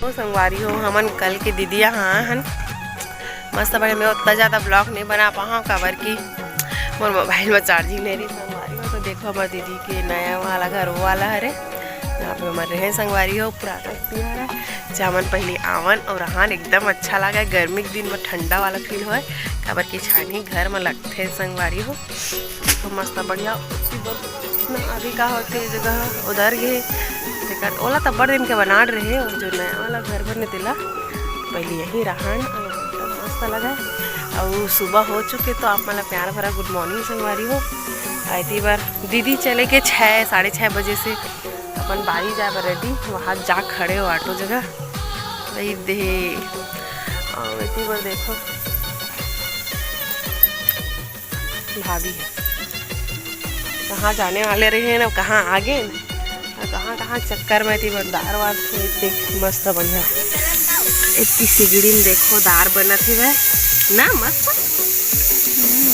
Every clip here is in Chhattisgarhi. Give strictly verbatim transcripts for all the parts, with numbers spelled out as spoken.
तो संगवारी हो, हमन कल के दीदी यहाँ आए हन। मस्त बढ़िया, मैं उतना ज़्यादा ब्लॉग नहीं बना पाहा, काबर कि मोर मोबाइल में चार्जिंग नहीं रही संगवारी हो। तो देखो, हमर दीदी के नया वाला घर वो वाला हरे, जहाँ पे हमर रहे संगवारी हो, पुराना घर है। जहाँ हमन पहले आवन और रहन, एकदम अच्छा लगा। गर्मी के दिन में ठंडा वाला फील होए, काबर कि छानी घर में लगथे संगवारी हो। तो मस्त बढ़िया। अभी का होथे, जगह उधर गे, तेकर ओला तब्बड़ दिन के बनाड़ रहे, और जो नया वाला घर बने तेला पहले यहीं रहन, और एकदम मस्त लगा। और सुबह हो चुके, तो आप मन ला प्यार भरा गुड मॉर्निंग संगवारी हो। आती बार दीदी चले के छः, साढ़े छः बजे से अपन बारी जाए बर रेडी, वहाँ जा खड़े हो ऑटो जगह, वही दे। और इतनी बार देखो, भाभी है, कहाँ जाने वाले रहे ना, कहाँ आ गए ना, और कहाँ कहाँ चक्कर में थी, दार वार खेत देख, मस्त बढ़िया। इतनी सिगड़ी में देखो, दार बनत हे वह ना, मस्त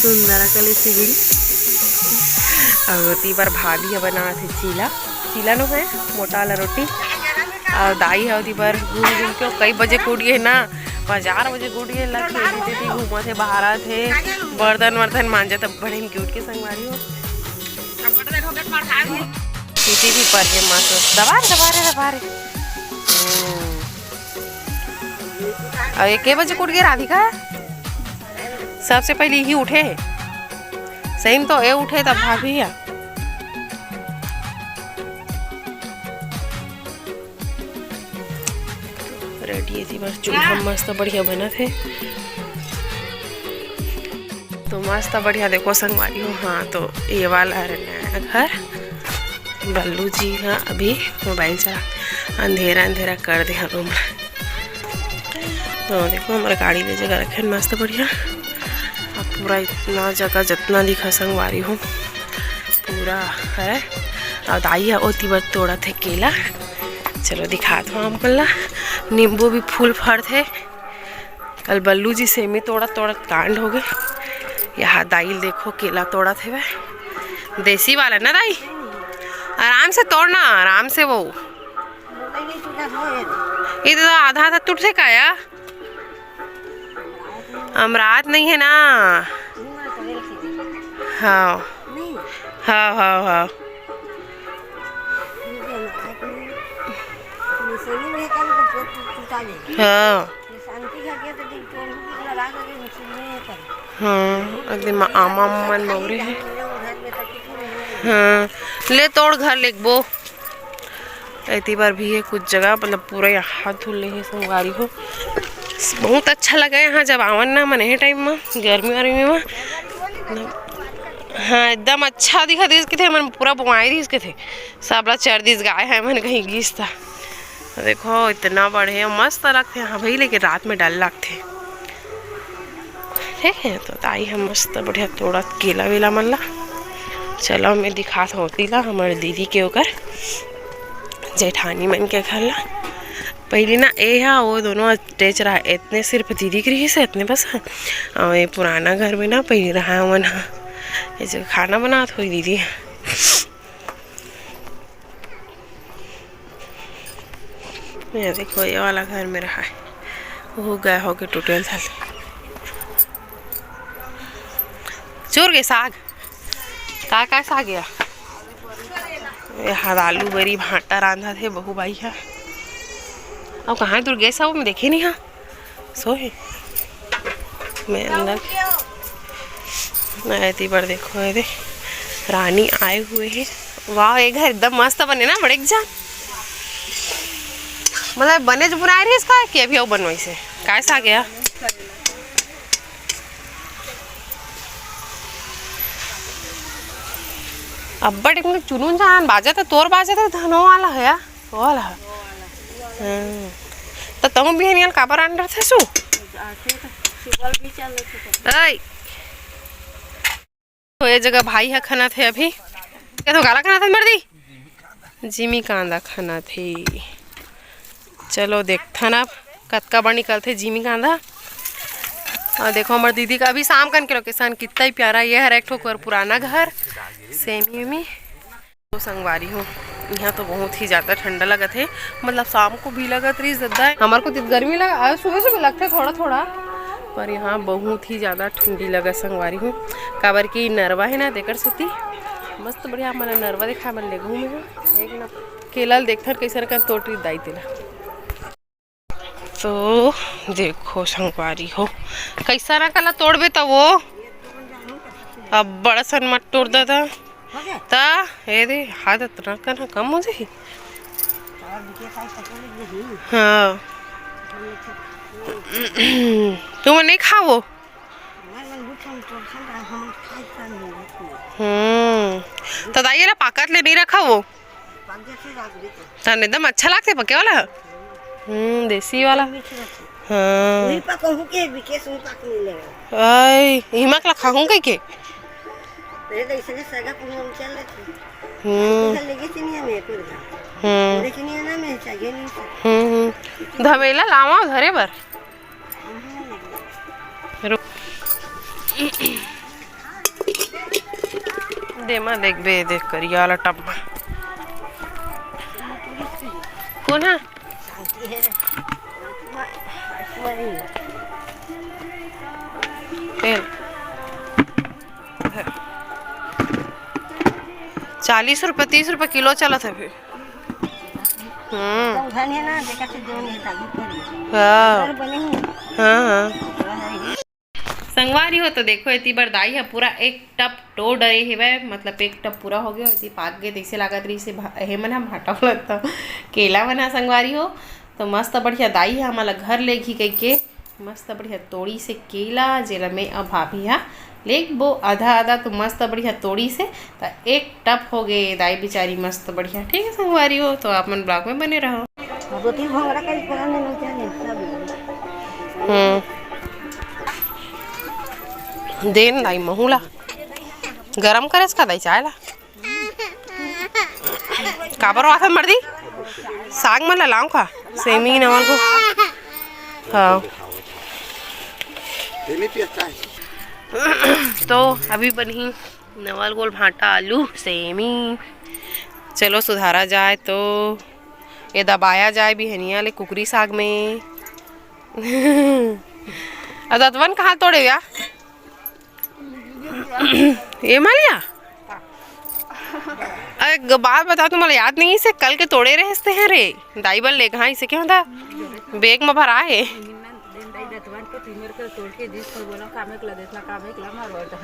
सुंदर कले सिगड़ी। और ती बार भाभी है बनावत हे चीला, चीला नो है, मोटा वाला रोटी। और दाई है ओती बर घूम घूम के कई बजे के उठ गे ना, बाजार बजे के उठ गे, लग के दीदी घूमत हे, बहारत हे, बर्तन वर्तन मांजत, तब बड़े के उठ के संगवारी हो। दीदी भी पर गे मस्त, दबा रे, दबा रे, दबा रे। हम्म। और ये के बजे के उठ गे राधिका? सबसे पहले ही उठे। सही में तो ये उठे तब भाभी है। रेडी है जी, बस चूल्हा मस्त बढ़िया बनत हे। तो मस्त बढ़िया देखो संगवारी हो। हाँ, तो ये वाला हरे नया घर। बल्लू जी ह अभी मोबाइल चला, अंधेरा अंधेरा कर दे ह रूम। तो देखो, हमर गाड़ी ले जगह रखे मस्त बढ़िया। अब पूरा इतना जगह जितना दिखा संगवारी हो, पूरा है। और दाई ह ओती बर तोड़त हे केला। चलो दिखात हो आप मन ला, नींबू भी फूल फरत हे। कल बल्लू जी सेमी तोड़त तोड़त कांड हो गए। यहाँ दाई ल देखो, केला तोड़त हेवे, देसी वाला ना दाई। आराम से तोड़ना, आराम से वो। ये तो आधा आधा टूट से का या? अमरात नहीं है ना। हाँ, हाँ, हाँ, हाँ। हाँ। हाँ, एकदम आमा मन मौरी है। हाँ, ले तोड़ घर लेगबो। एती बार भी है कुछ जगह, मतलब पूरा यहाँ धुल ले है संगवारी हो। बहुत अच्छा लगा यहाँ जब आवन ना, मन एहे टाइम में, गर्मी वर्मी में। हाँ, एकदम अच्छा दिखा दिस के थे, मन पूरा बोआई दिस के थे, सबला चर दिस गाय है, मन कहीं गिस था। देखो, इतना बढ़िया मस्त लगथे यहाँ भाई, लेकिन रात में डर लगथे। ठीक है, तो ताई हम मस्त बढ़िया तोड़त केला वेला मन ला। चलो, मैं दिखात होती ला हमर दीदी के ओकर जेठानी मन के घर ला। पहली ना ए हा वो दोनों अटैच रहा, इतने सिर्फ दीदी के रही से इतने बस। और ये पुराना घर में ना पहली रहा मन हा, ये जो खाना बनात हुई दीदी। ये देखो, ये वाला घर में रहा है, वो गया होके टूटल था। चोर गए साग, का का साग या? ये हर आलू बरी भांटा रांधा थे बहू बाई है। अब कहाँ दूर गए सब, मैं देखे नहीं हाँ। सोहे मैं अंदर। मैं एती बार देखो, ये दे, रानी आए हुए हैं। वाह, ये घर एकदम मस्त बने ना, बड़े जान। मतलब बने जो बनाए रही इसका कि अभी वो बनवाई से? काय साग या? अब्बड़ एक चुनुन जान बाजा तो तोर बाजा तो धनो वाला है या? वो वाला है। हाँ। तो तुम बिहनिया ल काबर अंडर थे सु? ओए। तो ये जगह भाई है खाना थे अभी। क्या तो काला खाना था मर्दी? जिमी कांदा खाना थे। चलो देखथन अब कतका बड़ निकलथे जिमी कांदा। और देखो हमर दीदी का अभी शाम कन के लोकेशन कितना ही प्यारा। ये हर एक ठो ओकर पुराना घर सेमी में। तो संगवारी हो, यहाँ तो बहुत ही ज्यादा ठंडा लगत हे, मतलब शाम को भी लगत रही ज्यादा। हमर को तो गर्मी लगा, आज सुबह सुबह लगथे थोड़ा थोड़ा, पर यहाँ बहुत ही ज्यादा ठंडी लगत संगवारी हो, काबर कि नरवा हे ना, तेकर सेती मस्त बढ़िया हमन नरवा दिखाए बर ले घूमे हो। एक ना केला ल देखथन कैसन कन तोड़ रही दाई तेला। तो देखो संगवारी हो, कैसा ना कला तोड़बे त वो अब्बड़ असन मत तोड़ दादा। त ए दे, हाथ अतना कन कम हो जाही। हाँ। तुमन नहीं खावो? हम्म। त दाई, एला पाकत ले नहीं रखा वो? तने एकदम अच्छा लागथे पके वाला। हम्म, देसी वाला। हाँ। उही पकहूँ के बिकेश उही पाक मिले। आई, इमा कला खाहूँ कहि के। पहले तो इसने सगा पुनम चल रही थी। हम्म। तो लेके चलिए मैं फिर। हम्म। लेकिन ये ना मैं चाहिए नहीं था। हम्म, हम्म। धमेला लावा धरे बर। रुक। दे मा देख बे, देख करिया वाला टब मा। कौन है? तेल। चालीस रुपये, तीस रुपये किलो चलत हे फिर। हम्म। हाँ। हाँ, हाँ। संगवारी हो, तो देखो, एती बर दाई ह पूरा एक टब टो डरे हेवय, मतलब एक टब पूरा हो गयो, एती पाक गे तइसे लागत रहिस हे भा-, हे मन ह भाटा बोलत त केला मन ह संगवारी हो। तो मस्त बढ़िया दाई ह हमन ला घर लेगही कहिके मस्त बढ़िया तोड़िस हे केला, जेला मैं अउ भाभी ह लेगबो आधा आधा। तो मस्त बढ़िया तोड़िस हे, त एक टब हो गे दाई बिचारी मस्त बढ़िया। ठीक है संगवारी हो, तो आप मन vlog में बने रहो। दो तीन भंगड़ा करी, पता नहीं, नहीं जाने, सब। हम्म। देन दाई महू ला। गरम करेस का दाई चाय ला? काबर वाथन मर्दी? साग मन ला लाऊं का? सेमी नवल को। हाँ। तो अभी बनही नवल गोल भांटा, आलू, सेमी। चलो सुधारा जाए तो ये दबाया जाए बिहनिया ले कुकरी साग में। अदतवन कहाँ तोड़े या? ये मालिया? एक बात बता, तुम्हारा याद नहीं से कल के तोड़े रहते हैं रे दाई बल ले, कहाँ इसे क्या होता? बैग में भरा है। दिन दाई दतवन के तीमर के तोड़ के दिस, तो बोला, "कामे के ला देतना, कामे के ला मारो।" तो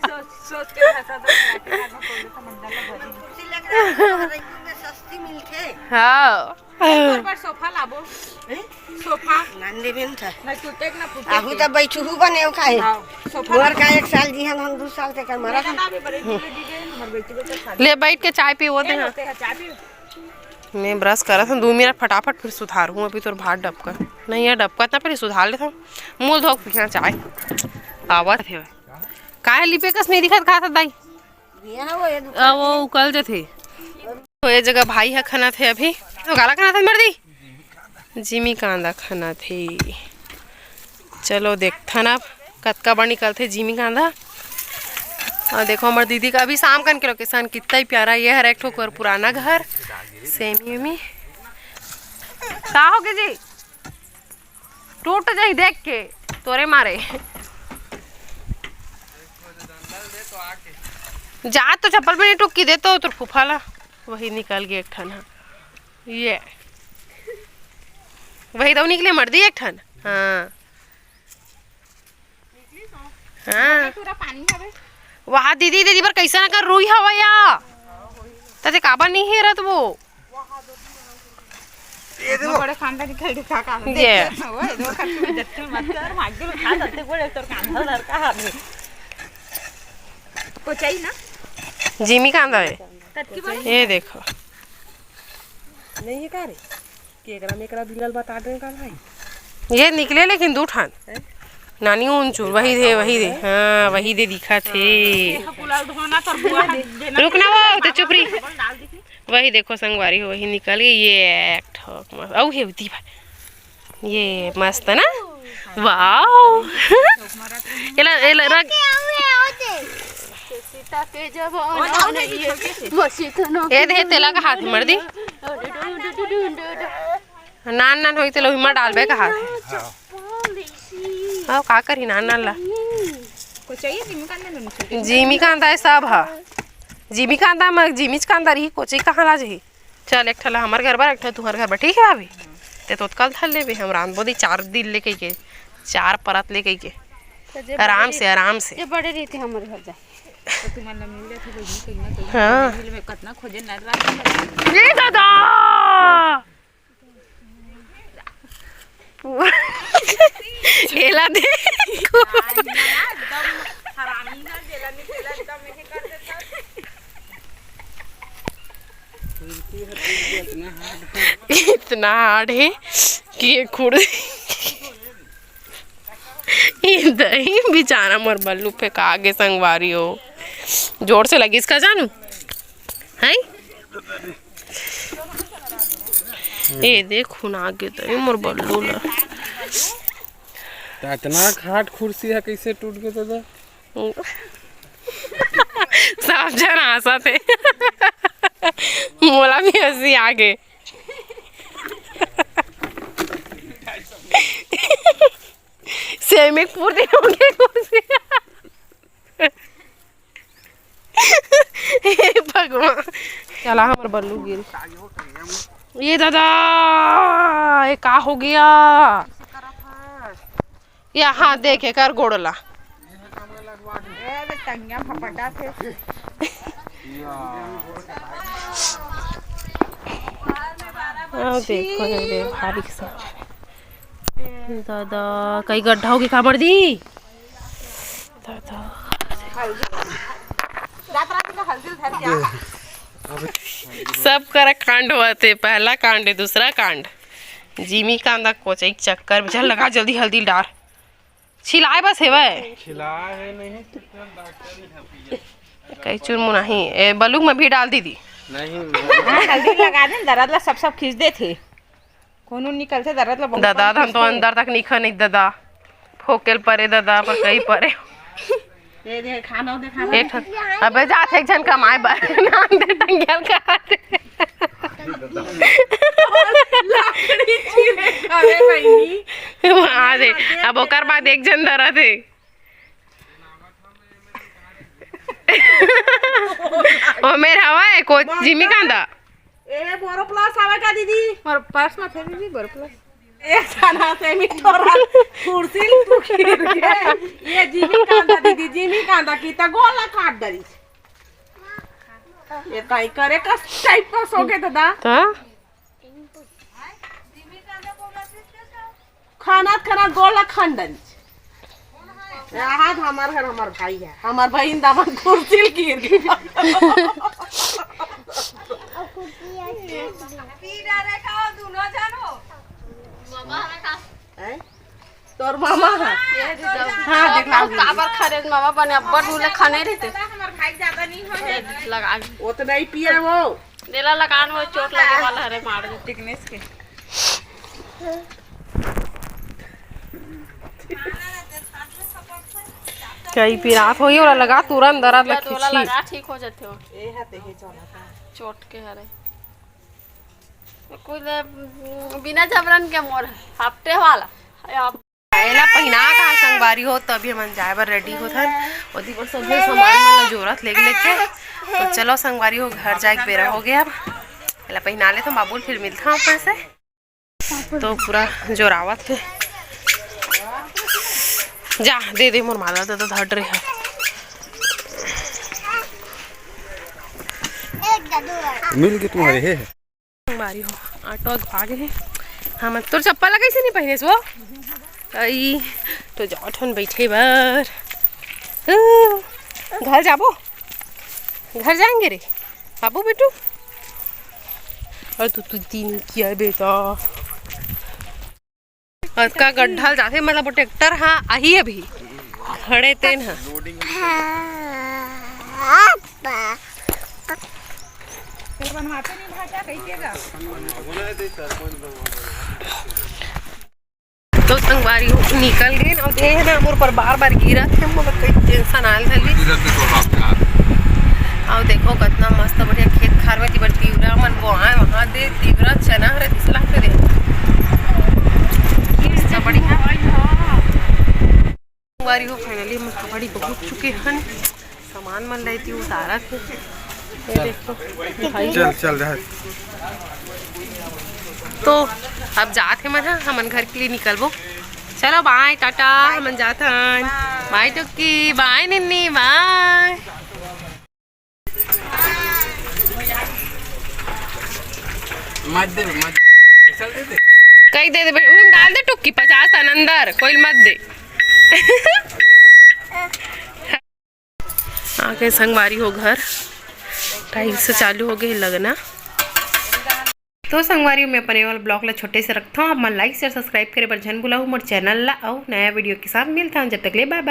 सोच, सोच के हंसा तो काटे, कामे तोड़ के तो मंडल में भरी। खुशी लग रहा है, हमारे में सस्ती मिलते। हाँ। तोर बर सोफा लाबो। हैं? सोफा। मान ले बिन था। ना टूटे ना फूटे। आहू के। त बैठू हूँ बने खाए। हाँ, सोफा मोर लाबो। का एक साल जी हम, हम दू साल से कर मरा ना, था। ना, अभी बड़े जी ले दी गए, हमारे बेटी को तो खा ले बैठ के चाय पी, वो दे ले ना। होते हैं, चाय पी। मैं ब्रश करत हूँ, दो मिनट फटाफट, फिर सुधार हूँ। अभी तोर भात डबका नहीं है, डबका इतना पहले सुधार लेता हूँ। मुंह धो के पिया चाय। आवत है। काहे लिपे कस नहीं दिखत, खा सकता दाई? यहाँ वो, ये अब वो उकल जथे। तो ये जगह भाई ह खनत हे अभी। तो काला खनत हे मर्दी? जिमी कांदा खनत हे। चलो देखथन अब कतका बड़ निकलथे जिमी कांदा। और देखो हमर दीदी का अभी शाम कन के location कितना ही प्यारा। ये हर एक ठो कर पुराना घर, सेमी उमी। का हो गया जी? टूट जाही देख के तोरे मारे। जा तो चप्पल में नहीं टुक्की दे तो तोर फूफा ला। वही निकल गए एक ठन ह। ये वही तो निकले मर्दी एक ठन। हाँ। हाँ। पूरा पानी हवे। वहाँ दीदी, दीदी बर कैसा ना कर रुई हवा या। तते काबर नहीं हेरत वो? ये देखो। बड़े खानदानी खेल दिखा का। ये। ओए, दो खट्टी में जट्टी मत कर, भाग के उठा, तते बड़े तोर कांधा लड़का हाथ में। को चाहिए ना? जिमी कांदा है। कतकी बड़े? ये देखो। नहीं है का रे? केकरा मेकरा बिलल बता दे का भाई। ये निकले लेकिन दू ठान। हैं? नानी ऊंचू, वही दे, वही दे। हाँ, वही दे दिखा थे। देखो, पुलाव धोना तो बुआ देना। रुक ना वो, तो चुप रही। डबल डाल दी थी। वही देखो संगवारी हो, वही निकल गई। ये एक ठोक मस्त। औ हे उती भाई। ये मस्त है ना? वाओ। एला, एला रख। सीता के जवाना नहीं है, वो सीता ना ये दे तेला का हाथ मर दी। नान नान होई तेला उहिमा डालबे का हाथ। हाँ, का करी नान नान ला। जिमी कांदा है सब हा। जिमी कांदा म जिमीच कांदा रही, कोचई कहाँ ला जही। चल, एक ठला हमर घर बर, एक ठला तुहर घर बर, ठीक है भाभी? ते तो कल धर लेबे, हम रांधबो दी चार दिन ले कहिके, चार परत ले कहिके। तो जे आराम बड़े से, आराम से। जे बड़े रहिथे हमर घर जाए। तो तुमन ला मिल जाथे बहिनी, कहीं ना कहीं। हाँ। मिल में कतना खोजे ना रात में। ए दादा! एला दे। एकदम हरामी ना, जेला नहीं, जेला एकदम यही कर देता। इतना हार्ड है कि ये खुड़ ये दही बेचारा मोर बल्लू फेंका गे संगवारी हो। जोर से लगिस का जानू, हैं? ए देख, खून आ गे दही मोर बल्लू ला। त इतना खाट खुर्सी है, कैसे टूट गे दादा? सब झन हाँसत हे। मोला भी हंसी आ गे। सेमी पूरी हो गे खुर्सी। हे भगवान, चला हमर बल्लू गिर। ये दादा, ये का हो गया? यहाँ देखे कर गोड़ला। ए, बे, टंगिया फपटा थे। आओ, देखो, ये दे, भारी सा। दादा, कई गड्ढा होगी काबर दी? दादा। रात रात का हल्दी धर दिया। सब करा कांड होवत हे, पहला कांड हे, दूसरा कांड। जिमी कांदा कोचई के चक्कर में। चल लगा जल्दी हल्दी डार। छिलाए बस हेवय। छिलाए हे नहीं। कई चुरमुनाही। ए, बलुक में भी डाल दीदी। नहीं। हाँ, हल्दी लगा दे, दरद ला सब सब खींच देथे। खून उन निकलथे, दरद ला बहुत दादा, कम हम तो खींचथे। अंदर तक निकल नहीं दादा। फोकेल परे दादा, पर कई परे। ये दे, खाना दे, खाना एक दे। ठन, अबे जात एक झन कमाए बर। नाम दे टंगियल का दे। लकड़ी चीरे खावे बहिनी। वहाँ दे। अब ओकर बाद एक झन दरद हे। ओ मेर हवा है, को जिमी कांदा। ए, बोरो प्लस आवे का दीदी? मोर पर्स में फेर दीदी, बोरो प्लस। ए, साला से मी तोरा कुर्सी ले तू गिर गे। ये जिमी कांदा दीदी, जिमी कांदा की त गोला काट डरी। ये काई करे का टाइप का सो के दादा? त? खाना खाना गोला खंडन। यहाँ हमार घर, हमार भाई है, हमार बहिन दामन कुर्सी ले गिर गे। हैं? तोर मामा है। हाँ, देख ला। काबर खरे मामा बने अब्बड़ मुले खाने रहिथे। लगा। वो तो नहीं पिया वो। देला लगान वो चोट लगे वाला हरे मार दे। टिकनेस के। कई पिरात होई, ओला लगा तुरंत दर्द ला या तो ओला खींची। लगा ठीक हो जाथे हो। ए हा ते हे चला था। चोट के हरे। कुल बिना जबरन के मोर हफ्ते वाला। अब एला पहिना कहा संगवारी हो, तभी हमन जाए बर रेडी होथन। ओती पर सब सामान मन ला जोरत लेग लेग के। तो चलो संगवारी हो, घर जाए के बेरा हो गया। अब एला पहिना ले तो बाबू ल फिर मिलथन अपन से। तो पूरा जोरावत हे। जा, दे दे मोर माला, दे दो धड़ रहे हैं। मिल के तुम्हारे हे। मारी हो, ऑटो भागे हे। हम तोर चप्पल ला कैसे नहीं पहने वो? आई, तो जाओ ठन बैठे बर। ऊ, घर जाबो? घर जाएंगे रे बाबू बेटू। और तू, तू दिन किया बेटा। अतका गड्ढा ल जाथे, मतलब, वो ट्रैक्टर हा आही अभी खड़े तेन हा। तो संगवारी हो, निकल गए ना, दे हे ना मोर पर बार बार गिरत हे, मोला कई टेंशन आल धर ली। अउ देखो, कतना मस्त बढ़िया खेत खार में तिबर तिवरा मन बोआए, वहाँ दे तिवरा चना हरे, दिस लागथे दे। मस्त बढ़िया। संगवारी हो, finally हमन कबाड़ी पहुँच चुके हन। सामान मन ला एती उतारत हे। ये देखो, भाई। चल, चल, रह। तो अब जात हे मन ह, हमन घर के लिए निकलबो। चलो, bye, टाटा, हमन जात हन। Bye टुक्की, bye निन्नी, bye। मत दे, मत दे। पैसा दे दे। कहीं दे दे, उन्हें डाल दे टुक्की, पचास आन अंदर, कोई मत दे। आगे संगवारी हो घर, tiles से चालू हो गए लगना। तो संगवारी, मैं अपन ये वाला vlog ला छोटे से रखता हूँ। आप मन like, share, subscribe करे बर झन भुलाहू मोर channel ला, अउ नया video के साथ मिलता हूँ। जब तक ले bye bye।